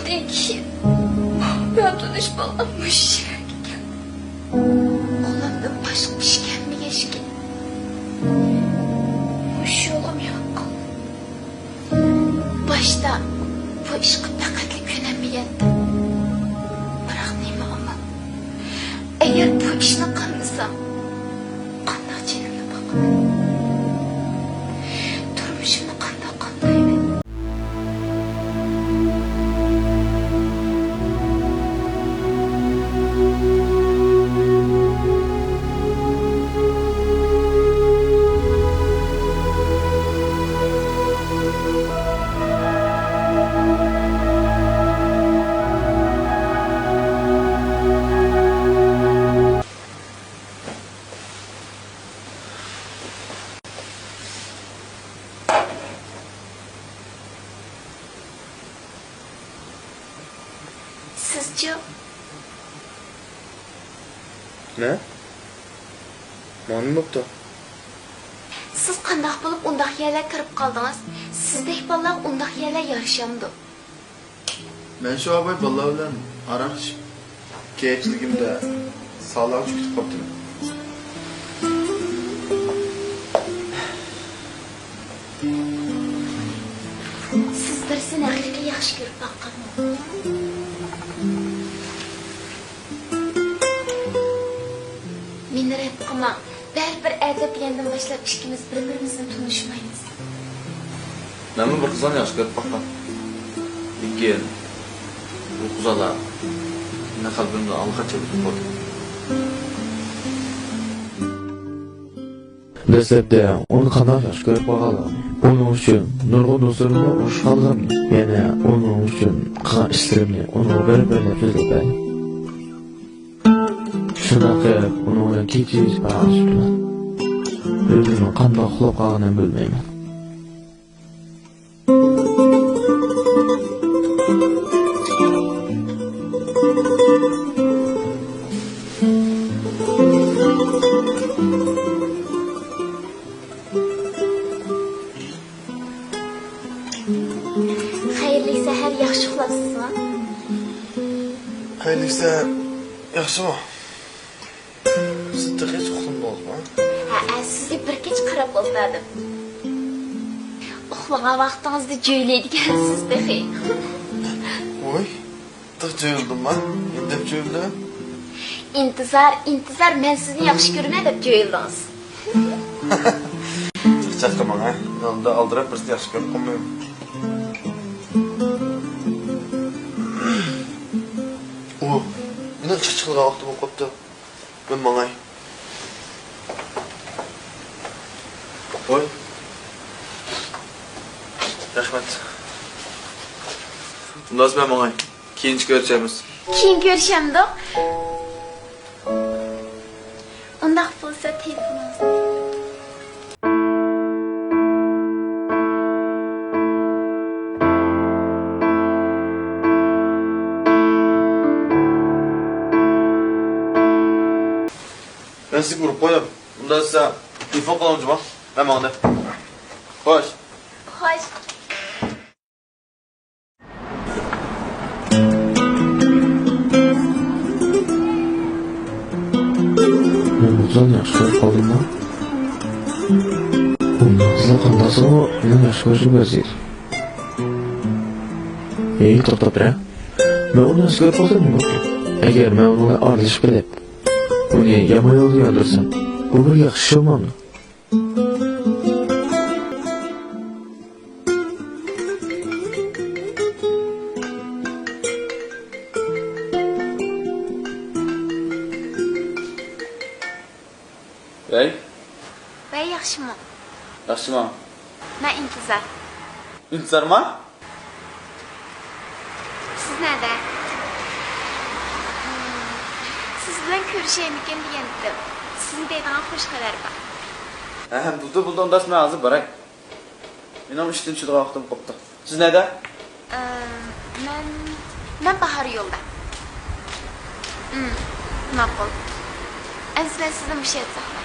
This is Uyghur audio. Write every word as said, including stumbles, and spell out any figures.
ئۇنىڭدىن كېيىن مەن تونۇش بالام مۇشۇ يەرگە كەلدى. قولۇمدىن باشقا ئىش كەلمىگەچكە، مۇشۇ يولغا مېڭىپ قالدىم. باشتا بۇ ئىشقا پەقەتلا كۆنەلمىگەنتىم. بىراق نېمە ئامال؟ ئەگەر بۇ ئىشنى قىلمىسام، قانداق جېنىمنى باقىمەن؟ تۇرمۇشۇمنى قانداق قامدايمەن؟ سىزچۇ؟ نە؟ ماڭا نېمە بوپتۇ؟ سىز قانداق بولۇپ ئۇنداق يەرلەرگە كىرىپ قالدىڭىز؟ سىزدەك بالىلارغا ئۇنداق يەرلەر يارىشامدۇ؟ مەن شۇ ئاباي بالىلار بىلەن ھاراق ئىچىپ، كەچلىكىمدە سالاغا چۆكۈپ قاپتىمەن. سىز بىرسىنى ھەقىقىي ياخشى كۆرۈپ باققانمۇ؟ مېنى رەت قىلماڭ. بەرىبىر ئەتە دېگەندىن باشلاپ ئىككىمىز بىر-بىرىمىزنى تونۇشمايمىز. مەنمۇ بىر قىزلارنى ياخشى كۆرۈپ باققان. لېكىن بۇ قىزلار مېنىڭ قەلبىمدىن ئاللىقاچان ئۆتۈپ بولدى. دەسلەپتە ئۇنى قانداق ياخشى كۆرۈپ قالغانلىقىمنى، ئۇنىڭ ئۈچۈن نۇرغۇن دوستلىرىمنى ئۇرۇشقانلىقىمنى، يەنە ئۇنىڭ ئۈچۈن قىلغان ئىشلىرىمنى ئۇنىڭغا بىر-بىرلەپ سۆزلەپ بەردىم. شۇنداق قىلىپ ئۇنىڭ بىلەن كېچە-كېچە پاراڭلىشىپتىمەن. ئۆزۈمنىڭ قانداق ئۇخلاپ قالغىنىمنى بىلمەيمەن. خەيرلىك سەھەر، ياخشى ئۇخلاپسىزمۇ؟ خەيرلىك سەھەر، ياخشىمۇ؟ سىز تېخىچە ئۇخلىمىدىڭىزمۇ؟ ھەئە، سىزگە بىر كەچ قاراپ ئولتۇردۇم. ئۇخلىغان ۋاقتىڭىزدا جۆيلەيدىكەنسىز تېخى. ۋوي، تېخى جۆيلىدىمما؟ نېمە دەپ جۆيلىدىم؟ ئىنتىزار، ئىنتىزار، مەن سىزنى ياخشى كۆرىمەن دەپ جۆيلىدىڭىز. جىق چاقىرماڭ ھە. يولدا ئالدىراپ بىرسىنى ياخشى كۆرۈپ قالمايمەن. ئۇ، مېنىڭ چىقىشقا ۋاقتىم بولۇپ قاپتۇ. مەن ماڭاي. ۋوي. رەھمەت. ئۇنداق مەن ماڭاي. كېيىنچە كۆرۈشەرمىز. كېيىن كۆرۈشەمدۇق؟ ئۇنداق بولسا تېلېفونىڭىزنى. مەن سىزگە ئۇرۇپ قويدۇم. ئۇنداق دېسە، تېلېفون قىلىڭ جۇمۇ. مەن ماڭدىم. خوش. خوش. مەن بۇ قىزنى ياخشى كۆرۈپ قالدىممۇ؟ بۇنداق قىزنى قانداقسىغۇ مېنىڭ ياخشى كۆرۈشۈم بەزىيدۇ. ھېي، توختاپ بېرە. مەن ئۇنى ياخشى كۆرۈپ قالسام نېمە بوپتۇ؟ ئەگەر مەن ئۇنىڭ بىلەن ئارىلىشىپ قېلىپ، ئۇنى يامان يولغا يۆنەلدۈرسەم، بۇ بىر ياخشى ئىش بولمامدۇ؟ ۋەي. ۋەي، ياخشىمۇ؟ ياخشىمۇ؟ مەن ئىنتىزار. ئىنتىزارما؟ سىز نەدە؟ سىز بىلەن كۆرۈشەيمىكىن دېگەنتىم. سىزگە دەيدىغان خوش خەۋەر بار. ھە، بولدى، بولدى، ئۇنداق مەن ھازىر باراي. مېنىڭ ئىشتىن چۈشىدىغان ۋاقتىم قوپتۇ. سىز نەدە؟ ئە، مەن، مەن باھار يولدا. ئىم، ماقۇل. ئەمىسە مەن سىزنى مۇشۇ يەردە ساقلاي.